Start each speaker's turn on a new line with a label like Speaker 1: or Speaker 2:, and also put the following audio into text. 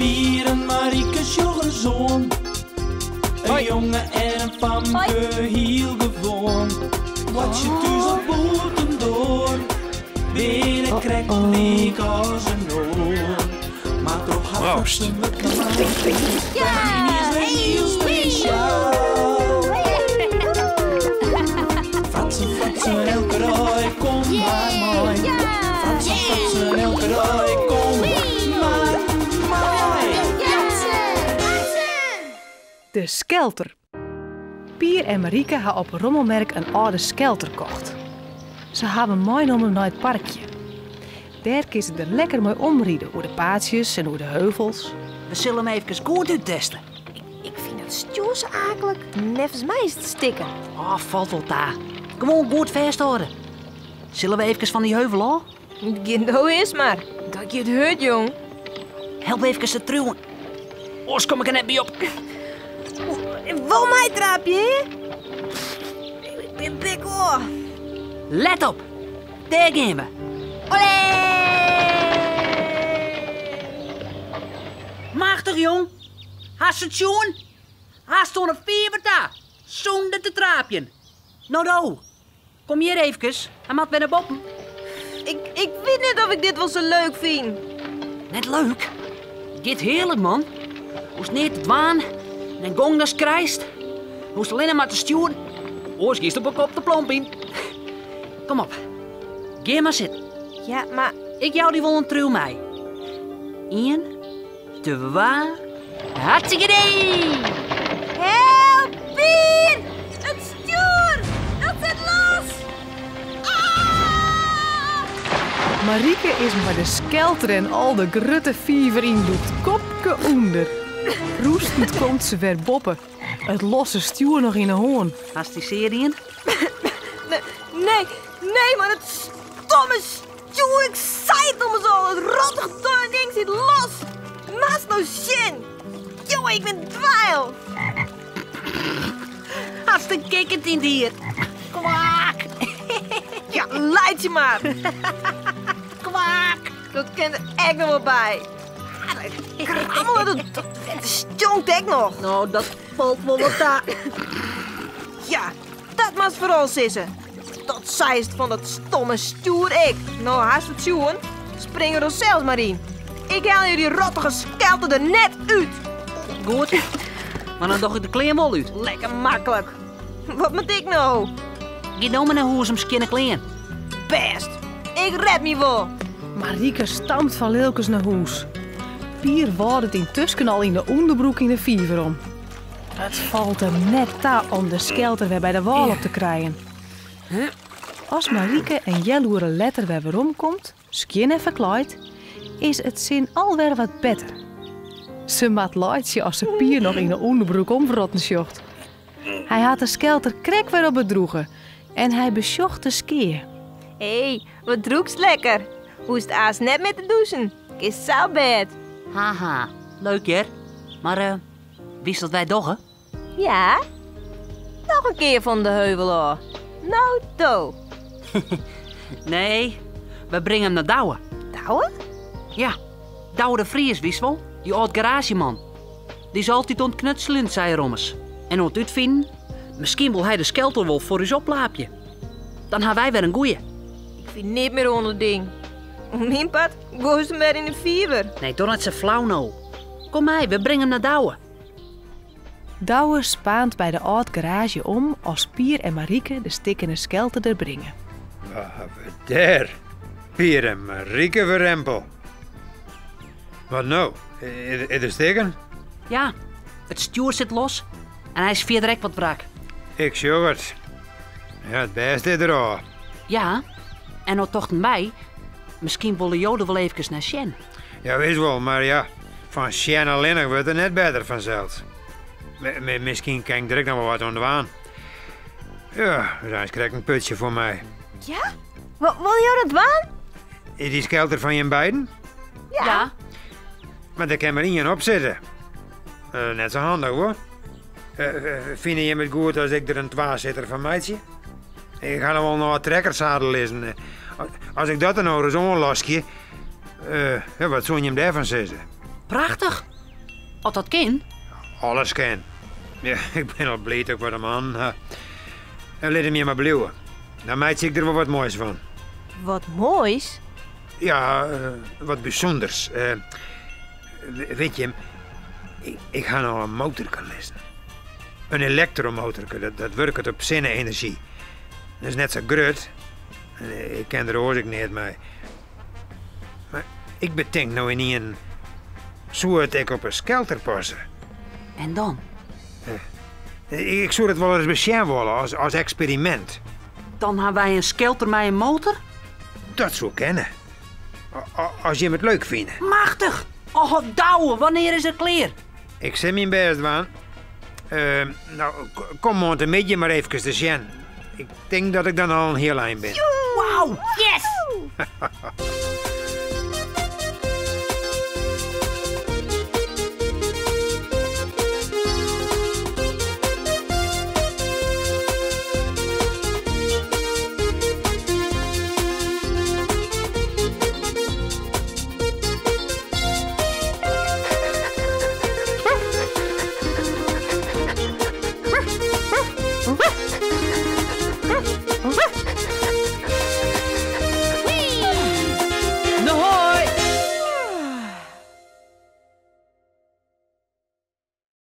Speaker 1: Pier en Marieke sjoch ris oan. In jonge en in famke, hiel gewoan. Boartsje thús of bûtendoar, binne krekt lyk as in oar. Mar troch har
Speaker 2: Proost.
Speaker 1: fratsen wurdt normaal. Is wer hiel spesjaal. Fratsen, fratsen, elke dei, kom mar mei. Fratsen, fratsen, elke dei, kom mar mei.
Speaker 3: De skelter. Pier en Marieke ha op 'e rommelmerk in âlde skelter kocht. Se hawwe him meinommen nei it parkje. Dêr kinne se der lekker mei omride oer de paadsjes en oer de heuvels.
Speaker 4: We sille him eefkes goed útteste.
Speaker 5: Ik fyn dat stjoer sa aaklik. Neffens my is it stikken.
Speaker 4: Oh, falt wol ta. Gewoan goed fêsthâlde. Sille we eefkes fan dy heuvel ôf?
Speaker 5: Gean do earst mar. Dat giet hurd, jong.
Speaker 4: Help eefkes te triuwen. Oars kom ik der net by op.
Speaker 5: Wol meitraapje, hè? Ik bin pik ôf.
Speaker 4: Let op, dêr gean we.
Speaker 5: Olé!
Speaker 4: Machtich, jong. Hast it sjoen? Hast oan 'e fiver ta, sûnder te traapjen. No do, kom hjir eefkes, hy moat wer nei boppen.
Speaker 5: Ik, ik wit net of ik dit wol sa leuk fyn.
Speaker 4: Net leuk? Giet hearlik, man. Hoechst neat te dwaan en gong datst krijst. Hoechst allinne mar te stjoeren, oars giest op 'e kop de plomp yn. Kom op, gean mar sitten.
Speaker 5: Ja, mar
Speaker 4: Ik jou dy wol in triuw mei. Ien, twa, hartstikkidee!
Speaker 5: Help, Pier! It stjoer! Dat sit los! Ah!
Speaker 3: Marieke is mei de skelter en al de grutte fiver yndûkt, kopke ûnder. Prûstend komt se wer boppe, it losse stjoer noch yn 'e hân.
Speaker 4: Hast dy sear dien?
Speaker 5: Nee, nee, mar it stomme stjoer, ik sei it ommers al, it rottige domme ding sit los. Moatst no sjen. Jonge, ik bin dweil.
Speaker 4: Hast in kikkert yn 't hier. Kwaak.
Speaker 5: Ja, laitsje mar.
Speaker 4: Kwaak.
Speaker 5: Dat kin der ek noch wol by. Ah, dat krammele, dat, dat stjonkt ek noch.
Speaker 4: No, dat falt wol wat ta.
Speaker 5: Ja, dat moatst foaral sizze. Dat seist fan dat stomme stjoer ek. No hast it sjoen. Spring der dan sels mar yn. Ik helje dy rottige skelter der net út.
Speaker 4: Goed, mar dan doch ik de klean wol út.
Speaker 5: Lekker maklik. Wat moat ik no?
Speaker 4: Gean no mar nei hûs om skjinne klean.
Speaker 5: Bêst. Ik red my wol.
Speaker 3: Marieke stampt fan lilkens nei hûs. Pier wâdet yntusken al yn de ûnderbroek yn de fiver om. It falt him net ta om de skelter wer by de wâl op te krijen. As Marieke in healoere letter wer weromkomt, skjin en ferklaaid, is it sin alwer wat better. Se moat laitsje as se Pier noch yn 'e ûnderbroek omwrotten sjocht. Hy hat de skelter krekt wer op it drûge en hy besjocht de skea.
Speaker 5: Hé, wat drûkst lekker. Hoechst aanst net mear te dûsen. Kinst sa op bêd.
Speaker 4: Haha, leuk hear. Mar witst wat wy dogge?
Speaker 5: Ja? Noch in kear fan de heuvel ôf. No do.
Speaker 4: Nee, we bringe him nei Douwe.
Speaker 5: Douwe?
Speaker 4: Ja, Douwe de Vries, witst wol? Dy âld garaazjeman. Dy is altyd oan it knutseljen, sei er ommers. En oan it útfinen. Miskien wol hy de skelter wol foar ús oplaapje. Dan ha wy wer in goeie.
Speaker 5: Ik fyn neat mear oan dat ding. Om myn part goaist him wer yn de fiver.
Speaker 4: Nee, doch net sa flau no. Kom mei, we bringe him nei Douwe.
Speaker 3: Douwe spaant by de âld garaazje om as Pier en Marieke de stikkene skelter der bringe.
Speaker 2: Wa ha we dêr? Pier en Marieke Verrempel. Wat no? Is er stikken?
Speaker 4: Ja, it stjoer sit los en hy is fierder ek wat wrak.
Speaker 2: Ik sjoch it. Ja, it bêste is derôf.
Speaker 4: Ja, en no tochten wy, miskien wolle jo der wol eefkes nei sjen.
Speaker 2: Ja, wis wol, mar ja, fan sjen allinnich wurdt it net better fansels. Miskien kin ik der ek noch wol wat oan dwaan. Ja, dat is eins krekt in putsje foar my.
Speaker 5: Ja? Wolle jo dat dwaan?
Speaker 2: Is dy skelter fan jim beiden?
Speaker 5: Ja.
Speaker 4: Ja.
Speaker 2: Mar dêr kin mar ien op sitte. Net sa handich hoor. Fine jim it goed as ik der in twasitter fan meitsje? Ik ha noch wol in âld trekkersadel lizzen. As ik dat der no ris oanlaskje, wat soene jim dêrfan sizze?
Speaker 4: Prachtich! As dat kin.
Speaker 2: Alles kin. Ja, ik bin al bliid dat ik wat om hannen ha. En lit him hjir mar bliuwe. Dan meitsje ik der wol wat moais fan.
Speaker 5: Wat moais?
Speaker 2: Ja, wat bysûnders. Wit jim, ik ha no in motorke lizzen. In elektromotorke, dat, dat wurket op sinne-enerzjy. Dat is net sa grut. Ik kin der oars ek neat mei. Mar ik betink no ynienen, soe it ek op 'e skelter passe?
Speaker 4: En dan?
Speaker 2: Ik soe dat wol ris besjen wolle as, as eksperimint.
Speaker 4: Dan ha wy in skelter mei in motor?
Speaker 2: Dat soe kinne. As jim it leuk fine.
Speaker 4: Machtich! Och, Douwe, wannear is er klear?
Speaker 2: Ik sil myn bêst dwaan. Uh, no, kom moarntemiddei mar efkes te sjen. Ik tink dat ik dan al in hiel ein bin.
Speaker 4: Wauw, yes!